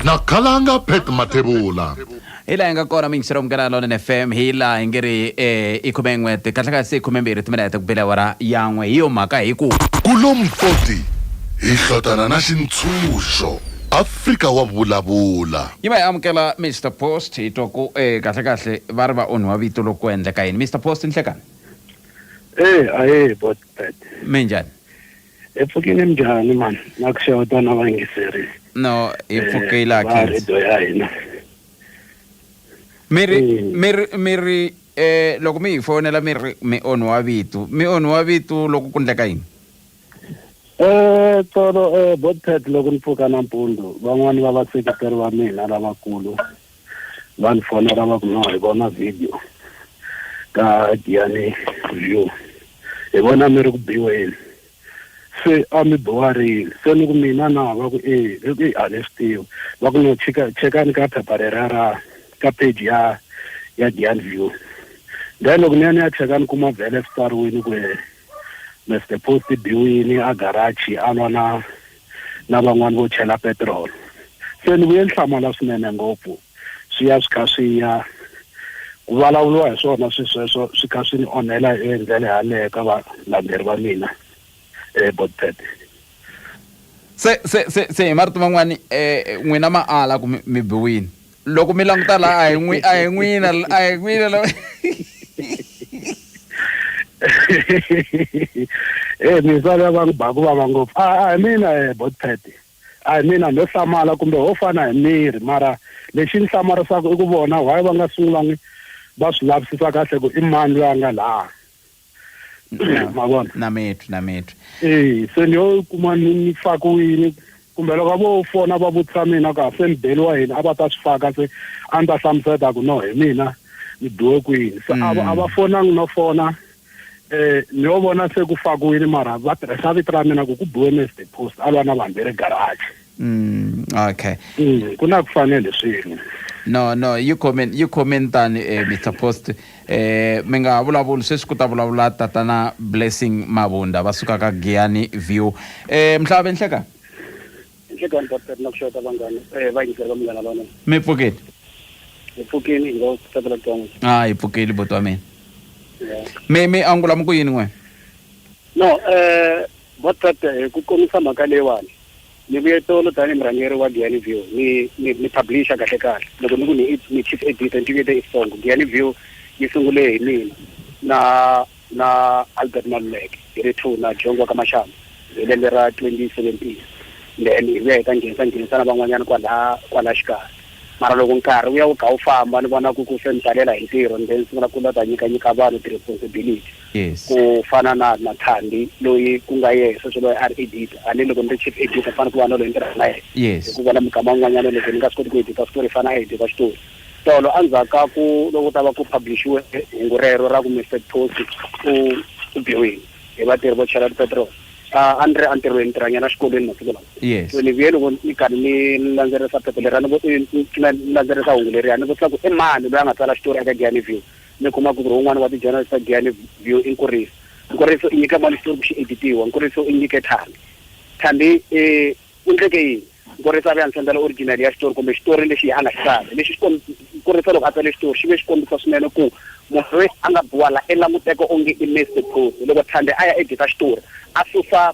Na Khalanga Pat Mathebula. Hi laha hi nga kona miyingiselo Munghana Lonene FM hi laha hi nge ri eh, i khumen'we kahle kahle se i khumembirhi timinete ku bile awara ya n'we hi yo mhaka hi ku Kulompoti hi hlotana na xintshunxo. Afrika wa vulavula. Yi va hi amukela Mister Post hi twa ku eh, kahle kahle va ri va onhiwa vito loko ku endleka yini Mister Post nhlekani. Eh, ahee bot Pat. Minjhani? Hi pfukile njhani man na ku xeweta na vayingiseri. No, hi pfukile a khensa. Radio ya hina. Mi ri mi ri mi ri eh loko mi hi fonela mi ri mi onhiwa vito. Mi onhiwa vito loko ku ndleka yini? Eh tolo eh Botpet loko ni pfuka nampundzu van'wani va vaseketeri va mina lavakulu va ni fonela va ku no hi vona video ka Giyani View hi vona mi ri ku biweni se a mi biwa rini se ni ku mina na va ku e ni ku a ni swi tivi va ku no chika chekani ka phepha leriya ra ka page ya ya Giyani View then loko ni ya ni ya cheka ni kuma vhele swi tsariwini ku Mister Post biwini a garage a lwa na na van'wani vo chela petrol se ni vuye ni hlamala swinene ngopfu swi ya swi kha swi ya ku vulavuriwa hi swona swi sweswo swi kha swi ni onhela hi ndlela yaleyo ka valandzeri va mina eBotpet. Se se se se hi marito man'wani eh n'wina ma ala ku mi biwini loko mi languta la a hi n'wi a hi n'wina a hi n'wina la Eh misava ya vanhu ba ku vava ngopfu a a hi mina eh Botpet a hi mina no hlamala kumbe ho fana hi miri mara lexi ni hlamarisaka i ku vona why va nga sungulangi va swi lavisisa kahle ku i mani loyi a nga laha ma vona na mitwi na mitwi e se ni yo kuma ni ni fakiwini kumbe loko a vo fona va vutisa mina ku a se ni beliwa yini a va ta swi faka se a ni ta hlamusela ku no hi mina ni biwe kwini se a va a va fonangi no fona eh ni yo vona se ku fakiwini mara va tirhisa vito ra mina ku ku biwe Mister Post a lwa na vanhu va le garage Okay. Ku na ku fanele swin'we. No no yi khomeni yi khomeni tani eh, Mr Post eh mi nga ha vulavuli sweswi ku ta vulavula tatana Blessing Mabunda va suka ka Giyani View eh Mhlave nhleka Nhlekani Doctor na ku xeweta vanghana eh vayingiseri va Munghana Lonene. Mi pfukile? Hi pfukile hi ngo tsakela ku twa n'wina. Ah hi pfukile buti wa mina. Mi mi angula mi ku yini n'we? No eh Doctor hi ku komisa mhaka leyiwani Ni vuye tolo tanihi murhangeri wa Giyani View ni ni ni publisher kahle kahle loko ni ku ni ni chief editor ni tivete i switsongo Giyani View yi sungule hi mina na na Albert Maluleke hi ri two na Jongo wa ka Mashamba hi lembe ra 2017 then hi vuya hi ta nghenisa nghenisa na van'wanyana kwala kwala xikarhi mara loko nkarhi wu ya wu kha wu famba ni vona ku ku se ni talela hi ntirho then ni sungula ku la ta nyika nyika vanhu ti-responsibility Yes. Ku fana na na Thandi loyi ku nga yehe sweswi loyi a ri editor a ni loko ni ri chief editor fana ku va na loyi ni tirhaka na yena. Yes. Hi ku vona mikama yin'wanyana loko ni nga swi koti ku edita switori fana a edita xitori. Tolo endzhaku ka ku loko ku ta va ku publish-iwe hungu rero ra ku Mister Thosi u u biwile hi vatirhi vo chela tipetiroli a a ni ri entirhweni ni tirhanyana exikolweni masiku lawa. Yes. So ni vuye loko ni karhi ni landzelerisa phepha leriya ni ni landzelerisa hungu leriya ni vutisa ku i mani loyi a nga tsala xitori eka Giyani View. Mi kuma ku ri wun'wana wa ti-journalist ta Giyani View i Nkuriso. Nkuriso i nyike mani xitori ku xi editiwa? Nkuriso u nyike Thandi. Thandi i u ndleke yini? Nkuriso a vuya a ni sendela original ya xitori kumbe xitori lexi a nga xi tsala. Lexi xi Nkuriso loko a tsale xitori xi ve xi kombisa swinene ku munhu loyi a nga biwa la i languteka onge i Mister Post. Loko Thandi a ya edita xitori a susa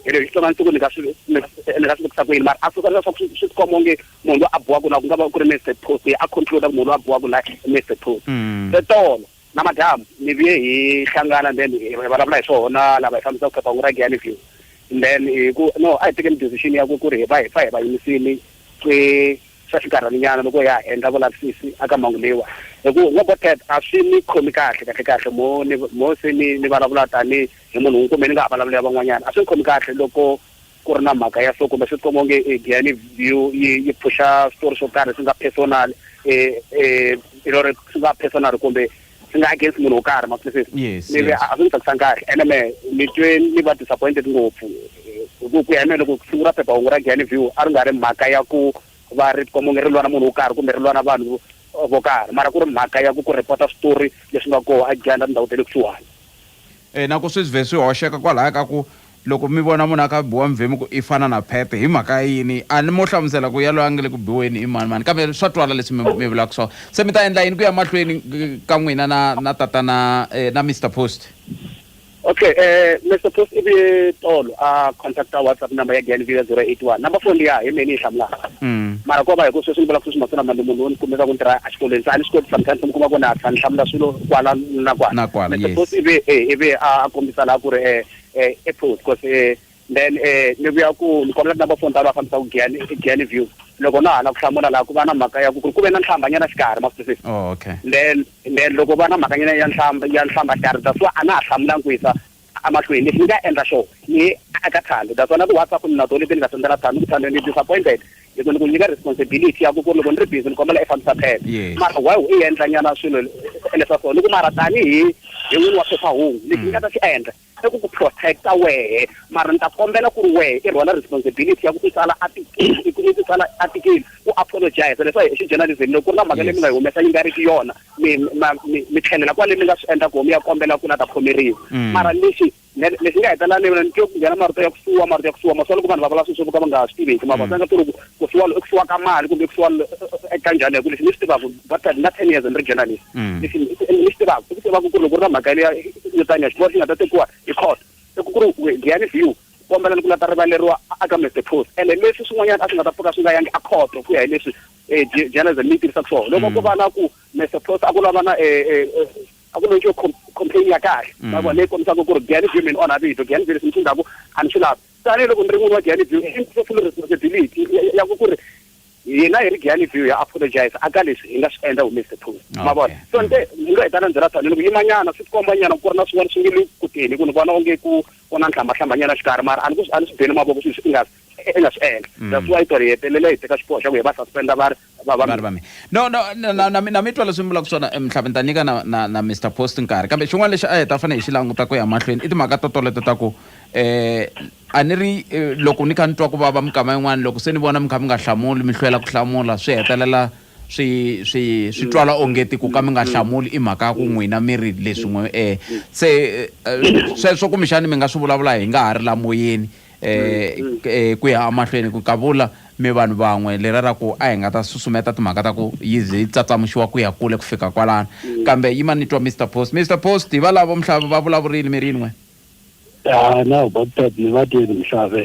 hi leswi Xitsonga ni ku ni nga swi ni nga swi vekisa ku yini mara a susa leswaku swi swi tikomba onge munhu loyi a biwaka la ku nga va ku ri Mister Post a conclude ku munhu loyi a biwaka la i Mister Post se tolo na madyambu ni vuye hi hlangana then hi vulavula hi swona lava hi fambisaka phephahungu ra Giyani View then hi ku no a hi tekeni decision ya ku ku ri hi va hi pfa hi va yimisile swi swa xinkarhana nyana loko ya ha endla vulavisisi aka mhangu leyiwa hi ku n'wa Botet a swi ni khomi kahle kahle kahle mo ni mo se ni ni vulavula tani hi munhu wun'we kumbe ni nga ha vulavuli ya van'wanyana a swi ni khomi kahle loko ku ri na mhaka ya so kumbe swi tikomba onge e Giyani View yi yi phusha switori swo karhi swi nga personal or swi nga personal kumbe swi nga against munhu wo karhi ma swi twisisa Yes, ni yes. a swi ni tsakisanga kahle ene me ni twe ni va disappointed ngopfu hi ku ku ya hi mina loko siku ra phephahungu ra Giyani View a ri nga ri mhaka ya ku va ri tikomba onge ri lwa na munhu wo karhi kumbe ri lwa na vanhu vo karhi mara ku ri mhaka ya ku ku report switori leswi nga kona a Giyani na tindhawu ta le kusuhani E na ku swi vhe swi hoxeka kwalaya ka ku Loko mi vona munhu a kha a biwa mvhemu ku i fana na Phet hi mhaka yini? A ni mo hlamusela ku yaloye a nga le ku biweni i mani mani kambe swa twala leswi mi mi vulaka swona. Se mi ta endla yini ku ya mahlweni ka n'wina na na tatana na Mister Post? Okay, Mister Post i vuye tolo a contacta WhatsApp number ya Giyani View ya 081. Number phone liya hi mehe ni yi hlamulaka. Mara ko va hi ku sweswi ni vulaka sweswi masiku lama ni munhu wo ni kumeka ku ni tirha exikolweni se a ni swi koti sometimes mi kuma ku na hatla ni hlamula swilo kwala na kwala. Na kwala, Mister yes. Post i vuye i vuye a kombisa laha ku ri e post because then ni vuya ku ni kombela number phone ta lava fambisaka Giyani Giyani View loko na hala ku hlamula laha ku va na mhaka ya ku ku ve na nhlamba nyana xikarhi ma swi twisisa. Oh, okay. Then loko va na mhaka nyana ya nhlamba ya nhlamba xikarhi, that's why a na ha hlamulangi ku yisa emahlweni. Lexi ni nga endla xona ni eka Thando, that's why na ti-WhatsApp ni na tona leti ni nga sendela Thando, ni ku Thando ni disappointed hi ku ni ku nyika responsibility ya ku ku ri loko ni ri busy ni kombela i fambisa phepha. Yes. Mara why u endla nyana swilo leswa so ni ku mara tanihi hi n'wini wa phephahungu lexi ni nga ta xi endla i ku ku protecta wehe, mara ni ta kombela ku ri wehe i rhwala responsibility ya ku i tsala article, i ku i tsala article u apologize leswa hi xi-journalism loko ku ri na mhaka leyi mi nga yi humesa yi nga riki yona mi ma mi mi tlhelela kwale mi nga swi endla koho mi ya kombela ku la ta khomeriwa. Mara lexi lexi nga hetelela ni ni twe ku nghena marito ya ku suwa, marito ya ku suwa masiku loko vanhu va vula swilo swo ka va nga swi tiveki ma va nga ku ri ku suwa i ku suwa ka mali kumbe ku suwa eka njhani, hi ku lexi ni swi tivaka but na 10 years ni ri journalist lexi ni swi tivaka i ku tivaka ku ri loko ku ri na mhaka leya yo taniya xiboho xi nga ta tekiwa hi court i ku ku ri Giyani View kombela ni ku la ta rivaleriwa aka Mister Post, ene leswi swin'wanyana a swi nga ta pfuka swi nga yangi a court ku ya hi leswi journalism yi tirhisaka swona. Loko ko va na ku Mister Post a ku lava na a ku launchiwe complaint ya kahle, ma vona, leyi kombisaka ku ri Giyani View mi ni onha vito, Giyani View leswi ni swi endlaku a ni swi lavi tanihiloko ni ri n'wini wa Giyani View i full responsibility ya ku ku ri hina hi ri Giyani View ya apologize aka leswi hi nga swi endla hu Mister Post, ma vona. So ni te ni lo heta na ndzela Thando ni ku yimanyana swi tikomba nyana ku ri na swin'wana swi nge le ku teni ku ni vona onge ku ku na nhlamba-hlambanyana xikarhi, mara a ni ku a ni swi beli mavoko swilo leswi i nga i nga swi endla. That's why tolo hi hetelele hi teka xiboho xa ku hi va suspenda va ri va va va ri va mina. No no na na na na mi twa leswi mi vulaka swona mhlava ni ta nyika na na na Mister Post nkarhi, kambe xin'wana lexi a hi ta fanele hi xi languta ku ya mahlweni i timhaka to toleto ta ku a ni ri loko ni kha ni twa ku vava mikama yin'wana loko se ni vona mi kha mi nga hlamuli mi hlwela ku hlamula swi hetelela swi swi swi twala ongeti ku ka mi nga hlamuli i mhaka ya ku n'wina mi ri leswi n'we se sweswo kumbexani mi nga swi vulavula hi nga ha ri la moyeni ku ya emahlweni ku kavula mi vanhu van'we lera ra ku a hi nga ta susumeta timhaka ta ku yi ze yi tsatsamuxiwa ku ya kule ku fika kwalano, kambe yima ni twa Mister Post. Mister Post, hi valavo mhlava va vulavurile mi ri yini n'we? Ya na Bobcat ni va twini Mhlave.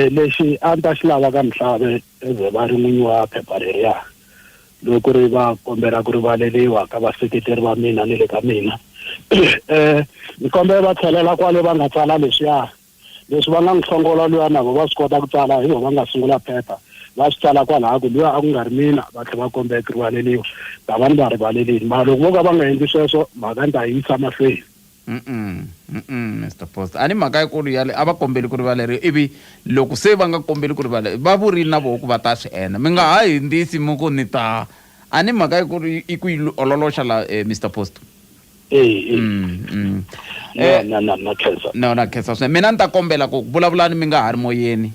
Lexi a ni ta xi lava ka Mhlave eze va ri n'winyi wa phepha leriya loko ri va kombela ku rivaleriwa ka vaseketeri va mina ni le ka mina, ni kombela va tlhelela kwale va nga tsala leswiya leswi va nga n'wi hlongola luya na vo va swi kota ku tsala hi vo va nga sungula phepha va swi tsala kwalaya ku luya a ku nga ri mina, va tlhela va kombela ku rivaleriwa, ta va ni va rivalelini. Mara loko vo ka va nga endli sweswo mhaka ni ta yi yisa mahlweni. Mm-mm, mm-mm, Mister Post, a ni mhaka yikulu yale a va kombeli ku rivaleriwa, ivi loko se va nga kombeli ku rivaleriwa va vurile na voho ku va ta swi endla, mi nga ha hindzisi mi ku ni ta a ni mhaka yikulu i ku yi ololoxa la Mister Post. Eh, eh. No, na, na, na khensa. No, na khensa swinene. Mina ni ta kombela ku vulavulani mi nga ha ri moyeni,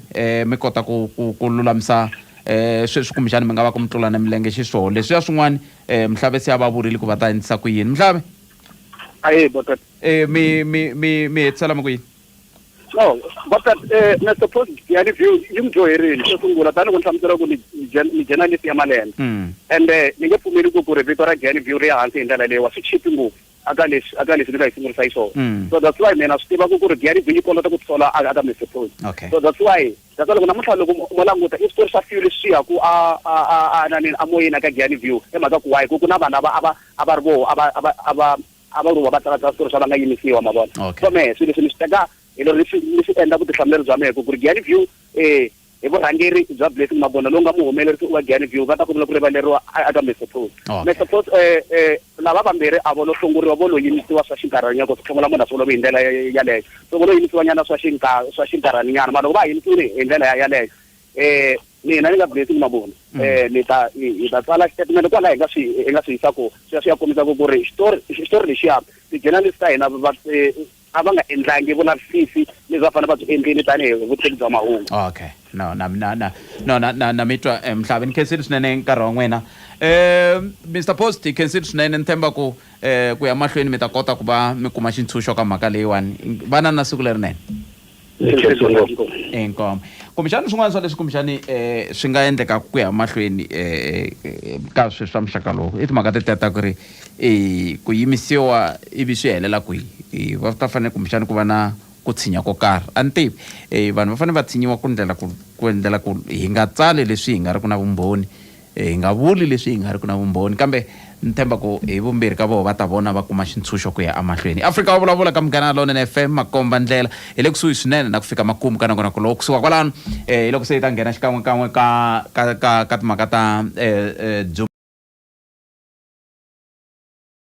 mi kota ku, ku, ku lulamisa sweswi kumbexani mi nga va ku mi tlulana milenge xiswona. Leswiya swin'wana Mhlave se a va vurile ku va ta endlisa ku yini. Mhlave? Ahe, Botata. Mi, mi, mi, mi hetisela mi ku yini? No, Botata, Mister Post, Giyani View yi n'wi dyoherile xo sungula tanihi ku ni hlamusela ku ni, ni journalist ya malembe. Ende ni nge pfumeli ku ku ri vito ra Giyani View ri ya hansi hi ndlela leyiwa, swi chipi ngopfu aka leswi, aka leswi ni nga yi sungurisa xiswona. So that's why mina swi tiva ku ku ri Giyani View yi kolota ku tisola aka Mister Post. Okay. So that's why, that's why loko namuntlha loko mo languta i switori swa few leswi ya ku a, a, a, a, na nini, a moyeni aka Giyani View, i mhaka ku why ku ku na vanhu lava a va, a va ri voho, a va, a va, a va, a va ri voho va tsala tsala switori swa va nga yimisiwa, ma vona. Okay. So mehe swilo leswi ni swi teka hi lero ni swi, ni swi endla vutihlamuleri bya mehe ku ku ri Giyani View, hi vurhangeri bya Blessing Mabona lowu nga muhumelerisi wa Giyani View va ta kombela ku rivaleriwa aka Mister Post. Okay. Mister Post, lava vambirhi a vo lo hlongoriwa, vo lo yimisiwa swa xinkarhana, ku hlongola munhu a swi olovi hi ndlela yaleyo. So vo lo yimisiwa nyana swa swa xinkarhana, mara loko va ha yimisiwile hi ndlela yaleyo, mina ni nga Blessing Mabona, ni ta, hi, hi ta tsala xitatimende kwalaho hi nga swi, hi nga swi yisa kona, swi ya swi ya kombisa ku ku ri xitori, xitori lexiya ti-journalist ta hina va, a va nga endlangi vulavisisi lebyi va fanele va byi endlile tanihi vuteki bya mahungu. Okay. No, na, na, na, no, na, na, na mi twa, Mhlave, ni khensile swinene nkarhi wa n'wina. Mister Post, hi khensile swinene, ni tshemba ku ku ya mahlweni mi ta kota ku va mi kuma xintshunxo ka mhaka leyiwani. Vana na siku lerinene. Ni khensa ngopfu. Inkomu. Kumbexani swin'wana swa leswi kumbexani um swi nga endlekaka ku ya mahlweni um ka swilo swa muxaka lowu i timhaka tetiya ta ku ri um ku yimisiwa ivi swi helela kwihi. Va ta fanele kumbexani ku va na ku tshinya ko karhi. A ni tivi um vanhu va fanele va tshinyiwa ku ndlela ku ku endlela ku hi nga tsali leswi hi nga ri ku na vumbhoni. Hi nga vuli leswi hi nga ri ku na vumbhoni, kambe ni tshemba ku hi vumbirhi ka vona va ta vona va kuma xintshunxo ku ya emahlweni. Afrika wa vulavula ka Munghana Lonene FM, makomba ndlela. Hi le kusuhi swinene na ku fika makumu ka nongonoko lowu. Kusuka kwalano, hi loko se hi ta nghena xikan'we-kan'we ka, ka, ka, ka timhaka ta, eh, eh,